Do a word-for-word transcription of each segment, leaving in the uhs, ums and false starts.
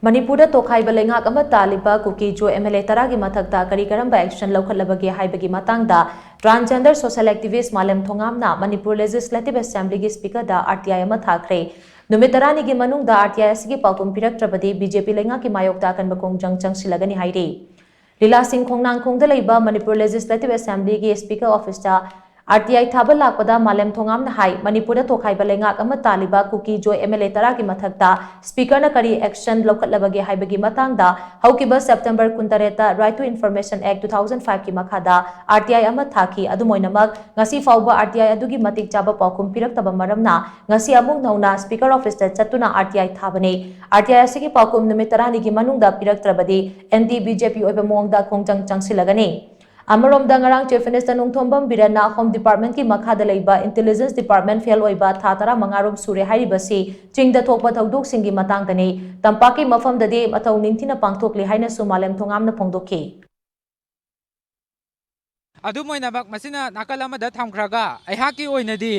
ꯃꯅꯤꯄꯨꯔꯗ ꯇꯣꯈꯥꯏꯕ ꯂꯩꯉꯥꯛ ꯑꯃ ꯇꯥꯜꯂꯤꯕ ꯀꯨꯀꯤ ꯖꯣ ꯑꯦꯝ ꯑꯦꯜ ꯑꯦ ꯇꯔꯥꯒꯤ ꯃꯊꯛꯇ ꯀꯔꯤ ꯀꯔꯝꯕ action ꯂꯧꯈꯠꯂꯕꯒꯦ ꯍꯥꯏꯕꯒꯤ ꯃꯇꯥꯡꯗ transgender social activist ꯃꯥꯂꯦꯝ ꯊꯣꯉꯥꯝꯅ Manipur Legislative Assemblyꯒꯤ Speakerꯗ R T I ꯑꯃ ꯊꯥꯈ꯭ꯔꯦ꯫ ꯅꯨꯃꯤꯠ ꯇꯔꯥꯅꯤꯒꯤ ꯃꯅꯨꯡꯗ R T I ꯑꯁꯤꯒꯤ ꯄꯥꯎꯈꯨꯝ ꯄꯤꯔꯛꯇ꯭ꯔꯕꯗꯤ B J P ꯂꯩꯉꯥꯛꯀꯤ ꯃꯥꯌꯣꯛꯇ ꯑꯀꯟꯕ ꯈꯣꯡꯖꯪ ꯆꯪꯁꯤꯜꯂꯒꯅꯤ ꯍꯥꯏꯔꯤ꯫ ꯂꯤꯂꯥꯁꯤꯡ ꯈꯣꯡꯅꯥꯡꯈꯣꯡꯗ ꯂꯩꯕ Manipur Legislative Assemblyꯒꯤ Speaker Officeꯇ R T I ꯊꯥꯕ ꯂꯥꯛꯄꯗ ꯃꯥꯂꯦꯝ ꯊꯣꯉꯥꯝꯅ ꯍꯥꯏ, ꯃꯅꯤꯄꯨꯔꯗ ꯇꯣꯈꯥꯏꯕ ꯂꯩꯉꯥꯛ ꯑꯃ ꯇꯥꯜꯂꯤꯕ ꯀꯨꯀꯤ ꯖꯣ ꯑꯦꯝ ꯑꯦꯜ ꯑꯦ ꯇꯔꯥꯒꯤ ꯃꯊꯛꯇ Speakerꯅ ꯀꯔꯤ action ꯂꯧꯈꯠꯂꯕꯒꯦ ꯍꯥꯏꯕꯒꯤ ꯃꯇꯥꯡꯗ ꯍꯧꯈꯤꯕ September ꯀꯨꯟꯇꯔꯦꯠꯇ Right to Information Act two thousand fiveꯀꯤ ꯃꯈꯥꯗ R T I ꯑꯃ ꯊꯥꯈꯤ꯫ ꯑꯗꯨꯝ ꯑꯣꯏꯅꯃꯛ, ꯉꯁꯤ ꯐꯥꯎꯕ R T I ꯑꯗꯨꯒꯤ ꯃꯇꯤꯛ ꯆꯥꯕ ꯄꯥꯎꯈꯨꯝ ꯄꯤꯔꯛꯇꯕ ꯃꯔꯝꯅ ꯉꯁꯤ ꯑꯃꯨꯛ ꯅꯧꯅ Speaker Officeꯇ ꯆꯠꯇꯨꯅ R T I ꯊꯥꯕꯅꯤ꯫ R T I ꯑꯁꯤꯒꯤ ꯄꯥꯎꯈꯨꯝ ꯅꯨꯃꯤꯠ ꯇꯔꯥꯅꯤꯒꯤ ꯃꯅꯨꯡꯗ ꯄꯤꯔꯛꯇ꯭ꯔꯕꯗꯤ anti B J P ꯑꯣꯏꯕ ꯃꯑꯣꯡꯗ ꯈꯣꯡꯖꯪ ꯆꯪꯁꯤꯜꯂꯒꯅꯤ꯫ ꯑꯃꯔꯣꯝꯗ, ꯉꯔꯥꯡ Chief Minister ꯅꯣꯡꯊꯣꯝꯕꯝ ꯕꯤꯔꯦꯟꯅ Home Departmentꯀꯤ ꯃꯈꯥꯗ ꯂꯩꯕ Intelligence Department fail ꯑꯣꯏꯕ ꯊꯥ ꯇꯔꯥꯃꯉꯥ ꯔꯣꯝ ꯁꯨꯔꯦ ꯍꯥꯏꯔꯤꯕꯁꯤ ꯆꯤꯡꯗ ꯊꯣꯛꯄ ꯊꯧꯗꯣꯛꯁꯤꯡꯒꯤ ꯃꯇꯥꯡꯗꯅꯤ꯫ ꯇꯝꯄꯥꯛꯀꯤ ꯃꯐꯝꯗꯗꯤ ꯃꯊꯧ ꯅꯤꯡꯊꯤꯅ ꯄꯥꯡꯊꯣꯛꯂꯤ ꯍꯥꯏꯅꯁꯨ ꯃꯥꯂꯦꯝ ꯊꯣꯉꯥꯝꯅ ꯐꯣꯡꯗꯣꯛꯈꯤ꯫ ꯑꯗꯨꯝ ꯑꯣꯏꯅꯃꯛ, ꯃꯁꯤꯅ ꯅꯥꯀꯜ ꯑꯃꯗ ꯊꯝꯈ꯭ꯔꯒ, ꯑꯩꯍꯥꯛꯀꯤ ꯑꯣꯏꯅꯗꯤ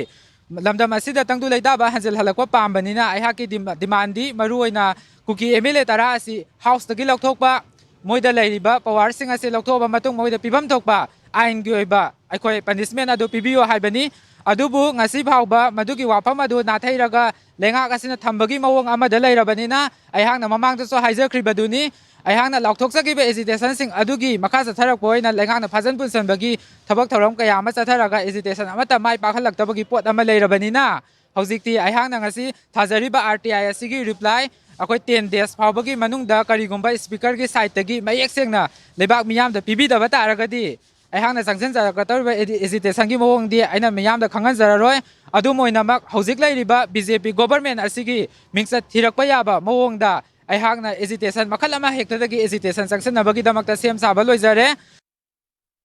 ꯂꯝꯗꯝ ꯑꯁꯤꯗ ꯇꯪꯗꯨ ꯂꯩꯇꯥꯕ ꯍꯟꯖꯤꯜꯍꯜꯂꯛꯄ ꯄꯥꯝꯕꯅꯤꯅ, ꯑꯩꯍꯥꯛꯀꯤ ꯗꯤꯃꯥ-, demandꯗꯤ ꯃꯔꯨꯑꯣꯏꯅ ꯀꯨꯀꯤ M L A ꯇꯔꯥ ꯑꯁꯤ Houseꯇꯒꯤ ꯂꯧꯊꯣꯛꯄ, ꯃꯣꯏꯗ ꯂꯩꯔꯤꯕ powerꯁꯤꯡ ꯑꯁꯤ ꯂꯧꯊꯣꯛꯑꯕ ꯃꯇꯨꯡ ꯃꯣꯏꯗ ꯄꯤꯐꯝ ꯊꯣꯛꯄ ꯑꯥꯏꯟꯒꯤ ꯑꯣꯏꯕ ꯑꯩꯈꯣꯏ punishment ꯑꯗꯨ ꯄꯤꯕꯤꯌꯨ ꯍꯥꯏꯕꯅꯤ꯫ ꯑꯗꯨꯕꯨ ꯉꯁꯤ ꯐꯥꯎꯕ ꯃꯗꯨꯒꯤ ꯋꯥꯐꯝ ꯑꯗꯨ ꯅꯥꯊꯩꯔꯒ ꯂꯩꯉꯥꯛ ꯑꯁꯤꯅ ꯊꯝꯕꯒꯤ ꯃꯑꯣꯡ ꯑꯃꯗ ꯂꯩꯔꯕꯅꯤꯅ, ꯑꯩꯍꯥꯛꯅ ꯃꯃꯥꯡꯗꯁꯨ ꯍꯥꯏꯖꯈ꯭ꯔꯤꯕꯗꯨꯅꯤ, ꯑꯩꯍꯥꯛꯅ ꯂꯥꯎꯊꯣꯛꯆꯈꯤꯕ agitationꯁꯤꯡ ꯑꯗꯨꯒꯤ ꯃꯈꯥ ꯆꯠꯊꯔꯛꯄ ꯑꯣꯏꯅ ꯂꯩꯉꯥꯛꯅ ꯐꯥꯖꯟ ꯄꯨꯟꯁꯟꯕꯒꯤ ꯊꯕꯛ ꯊꯧꯔꯝ ꯀꯌꯥ ꯑꯃ ꯆꯠꯊꯔꯒ agitation ꯑꯃꯠꯇ ꯃꯥꯏ ꯄꯥꯛꯍꯜꯂꯛꯇꯕꯒꯤ ꯄꯣꯠ ꯑꯃ ꯂꯩꯔꯕꯅꯤꯅ, ꯍꯧꯖꯤꯛꯇꯤ ꯑꯩꯍꯥꯛꯅ ꯉꯁꯤ ꯊꯥꯖꯔꯤꯕ R T I ꯑꯁꯤꯒꯤ reply ꯑꯩꯈꯣꯏ ten days ꯐꯥꯎꯕꯒꯤ ꯃꯅꯨꯡꯗ ꯀꯔꯤꯒꯨꯝꯕ Speakerꯒꯤ sideꯇꯒꯤ ꯃꯌꯦꯛ ꯁꯦꯡꯅ ꯂꯩꯕꯥꯛ ꯃꯤꯌꯥꯝꯗ ꯄꯤꯕꯤꯗꯕ ꯇꯥꯔꯒꯗꯤ, ꯑꯩꯍꯥꯛꯅ ꯆꯪꯁꯤꯟꯖꯔꯛꯀꯗꯧꯔꯤꯕ agi-, agitationꯒꯤ ꯃꯑꯣꯡꯗꯤ ꯑꯩꯅ ꯃꯤꯌꯥꯝꯗ ꯈꯪꯍꯟꯖꯔꯔꯣꯏ꯫ ꯑꯗꯨꯝ ꯑꯣꯏꯅꯃꯛ, ꯍꯧꯖꯤꯛ ꯂꯩꯔꯤꯕ B J P government ꯑꯁꯤꯒꯤ ꯃꯤꯡꯆꯠ ꯊꯤꯔꯛꯄ ꯌꯥꯕ ꯃꯑꯣꯡꯗ ꯑꯩꯍꯥꯛꯅ agitation ꯃꯈꯜ ꯑꯃ ꯍꯦꯛꯇꯗꯒꯤ agitation ꯆꯪꯁꯤꯟꯅꯕꯒꯤꯗꯃꯛꯇ ꯁꯦꯝ ꯁꯥꯕ ꯂꯣꯏꯖꯔꯦ꯫